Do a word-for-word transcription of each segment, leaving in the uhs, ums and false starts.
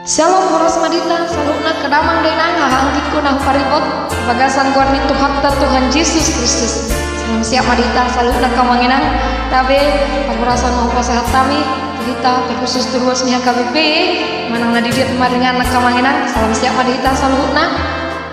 Syalom, horas ma di hita saluhutna angka damang dainang, haha anggingku na huparibot di bagasan goar ni Tuhanta Tuhan Jesus Kristus. Salam sehat ma di hita saluhutna angka amang inang. Tabe parhorasan ma hupasahat hami tu hita, terkhusus tu ruas ni H K B P, manang na di dia pe maringanan angka amang inang. Salam sehat ma di hita saluhutna.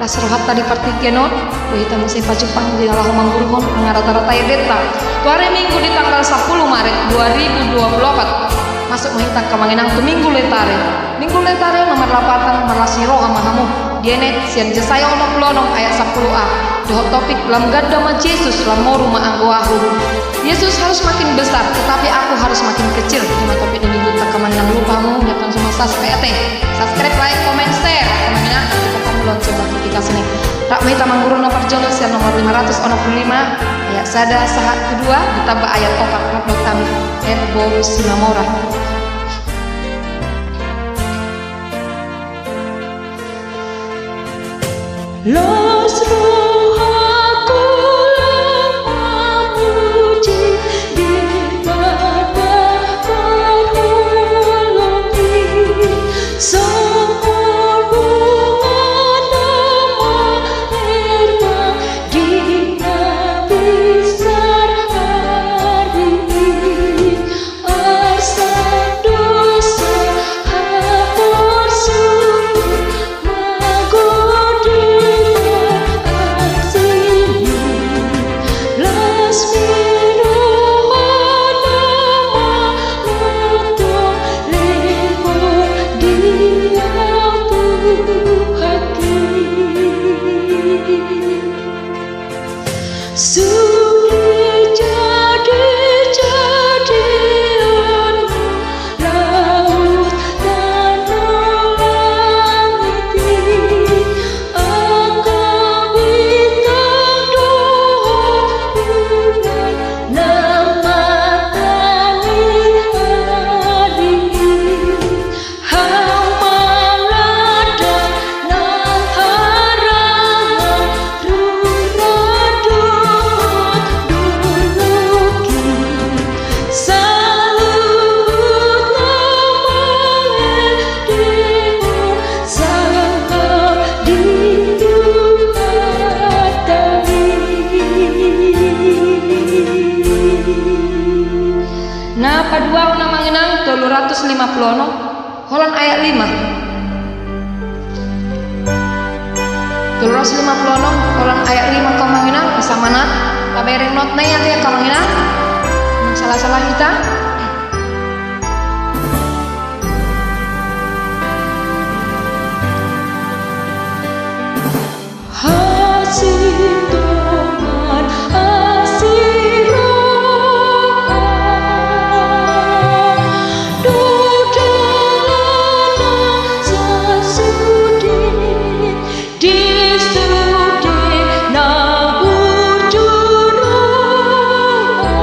Las rohanta di partingkian on, boi hita muse pajumpang di na laho mangguruhon, mangarata-ratai endenta tu ari Minggu di tanggal sampulu Maret dua ribu dua puluh opat. Masuk ma hita angka amang inang tu Minggu Letare. Minggu Letare na marlapatan marlas ni roha ma hamu, dienet sian Jesaya onom pulu onom ayat sampulu a, dohot topik: Lam ganda ma Jesus, lam moru ma anggo ahu. Yesus harus makin besar, tetapi aku harus makin kecil. Ima topik ni Minggu ta, angka amang inang. Lupa hamu, jangan cuma subscribe, eh, subscribe, like, comment, share. Angka amang inang, nanti pakai lonceng notifikasi ni. Rap ma hita mangguru na parjolo sian nomor lima ratus onom pulu lima, ayat sada sahat tu dua, ditambah ayat opat, rap dohot hami, R. Boru Simamora. Las rohangku lam mamuji Debata parholong i, songon bunga na merbang di na binsar ari i. Arsak dosa haporsuhon magodang asing i, las ni roha na manatong lehon di ahu Tuhan i. Sude jadi-jadian laut, tano, langit i, angka bintang dohot bulan na martangiang i. Hau ma ladang nang harangan, rura dohot dolok i, saluhutna mangendehon sangap di Tuhanta i. Na paduahon, amang inang, tolu ratus lima pulu onom. Holan ayat lima. Tolu ratus lima pulu onom, holan ayat lima, angka amang inang, asa mana? Tabereng not na i ate, angka amang inang. Salah-salah hita. Hasintongan asi roha, do dalan na sasude, di sude na burju roha,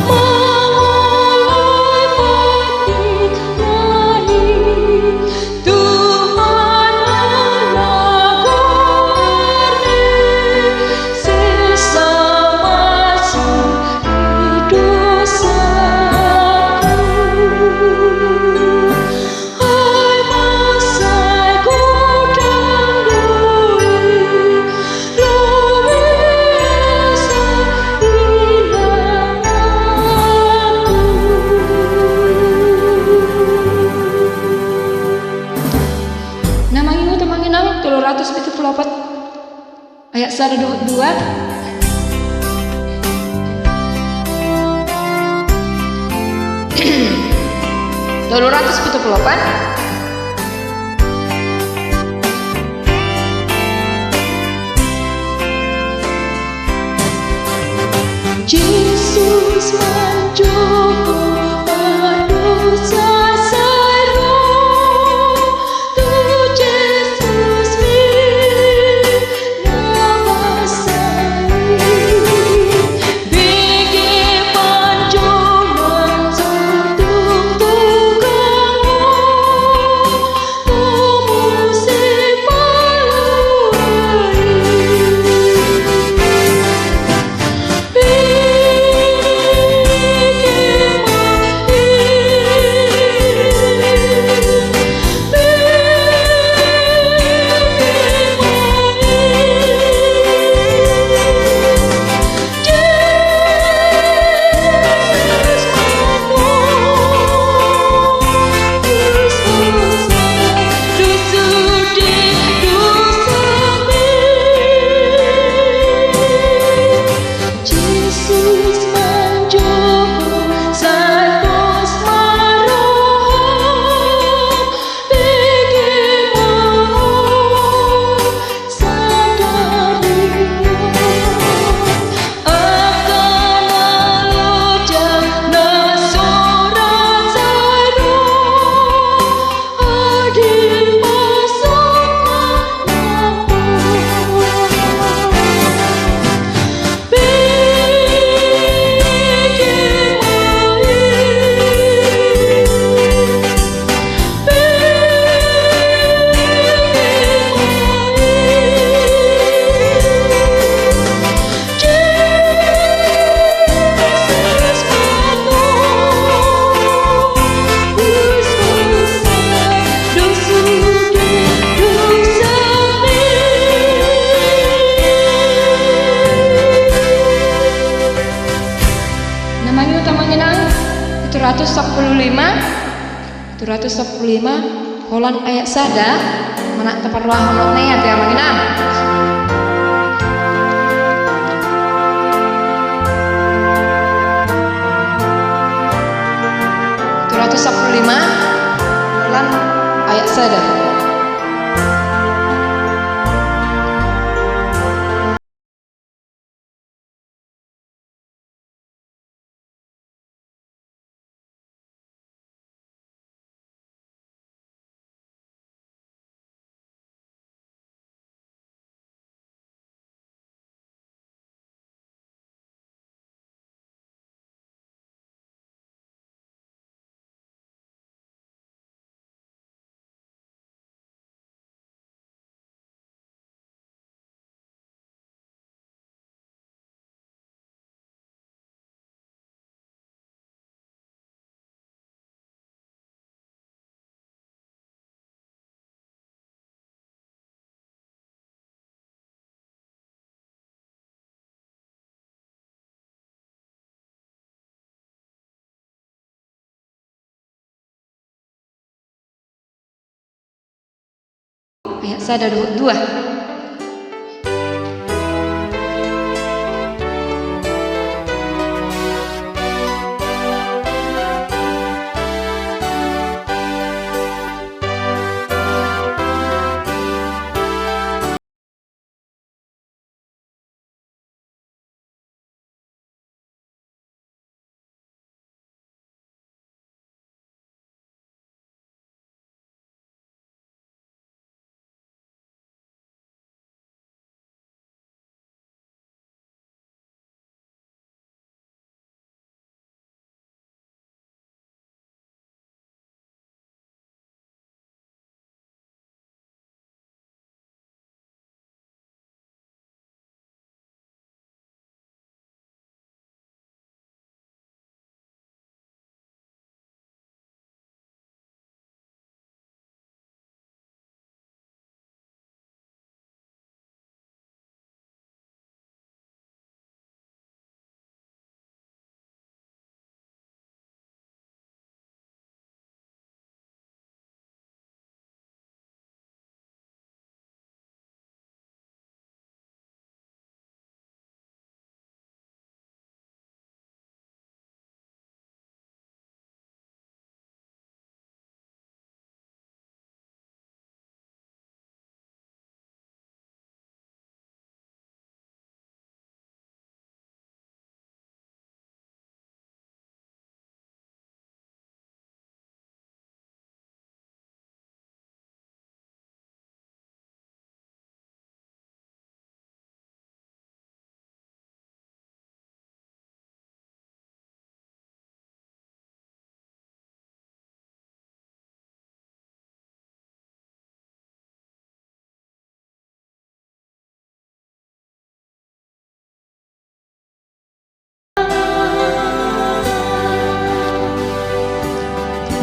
mangoloi patikna i. Tuhan, ala goarMi, sesa ma sude dosaku. Ai mansai godang do i, lobi asa hilang ahu. Na mangihut, amang inang, tolu ratus pitu pulu opat, ayat sada dohot dua. Tolu ratus pitu pulu opat. Jesus manjou pardosa sai ro, tu Jesus ni na basa i, bege panjouon saluhut tulang on. Pitu ratus sampulu lima, holan ayat sada, manang taparrohahon nai ate amang inang. Pitu ratus sampulu lima, holan ayat sada. Ayat sada dohot dua.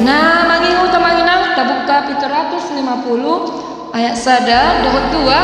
Na mangihut amang inang, tabuka pitu ratus lima puluh, ayat sada dohot dua.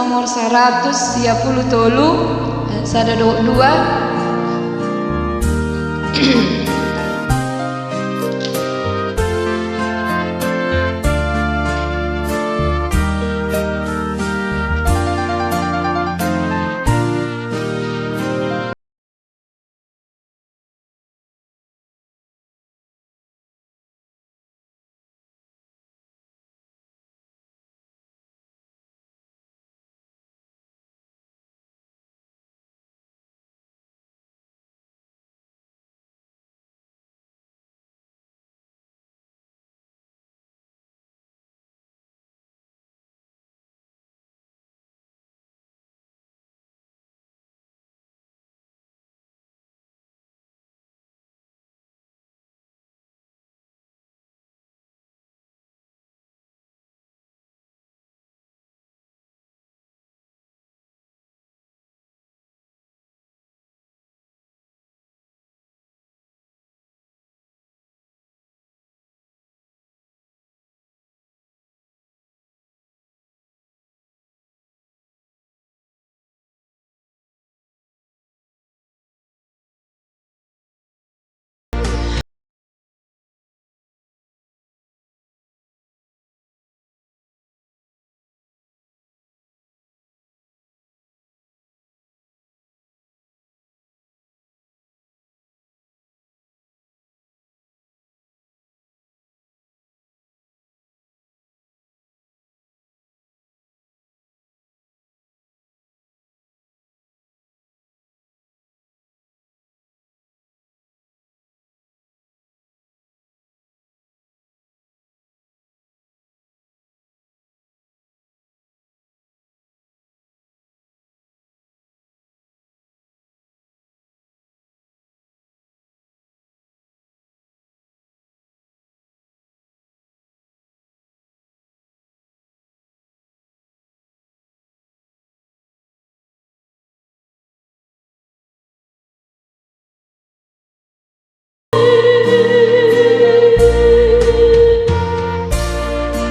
Nomor saratus sia pulu tolu, sada dohot dua.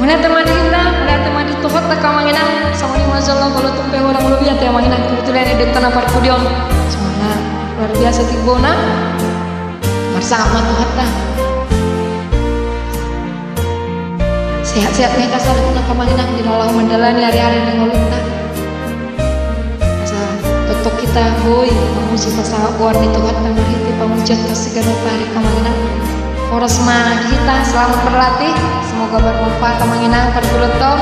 Mauliate ma di hita, mauliate ma di Tuhanta, amang inang. Songon i ma jolo, molo tung pe hurang lobi ate, amang inang, kebetulan i di tona parpudi on, songon na luar biasa timbona. Marsangap ma Tuhanta. Sehat-sehat ma hita saluhutna, amang inang, di na laho mandalani ari-ari ni ngolunta. Asa tongtong hita boi mamuji pasangap goar ni Tuhanta marhite pamujion tu siganup ari, amang inang. Horas ma di hita, selamat berlatih. Semoga bermanfaat, amang inang, parpudi on.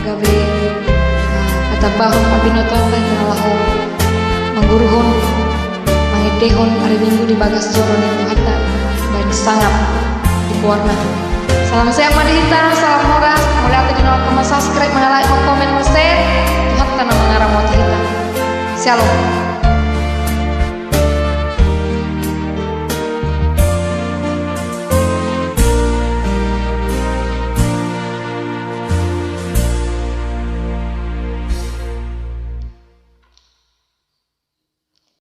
Gabe, ah, patambahon parbinotoanta di na laho mangguruhon, mangendehon ari Minggu di bagas joro ni Tuhanta, baen sangap di goarna. Salam sehat ma di hita, salam horas, mauliate di na lam mansubscribe, mangalike, mangkomen, mashare. Tuhanta na mangaramoti hita. Shalom.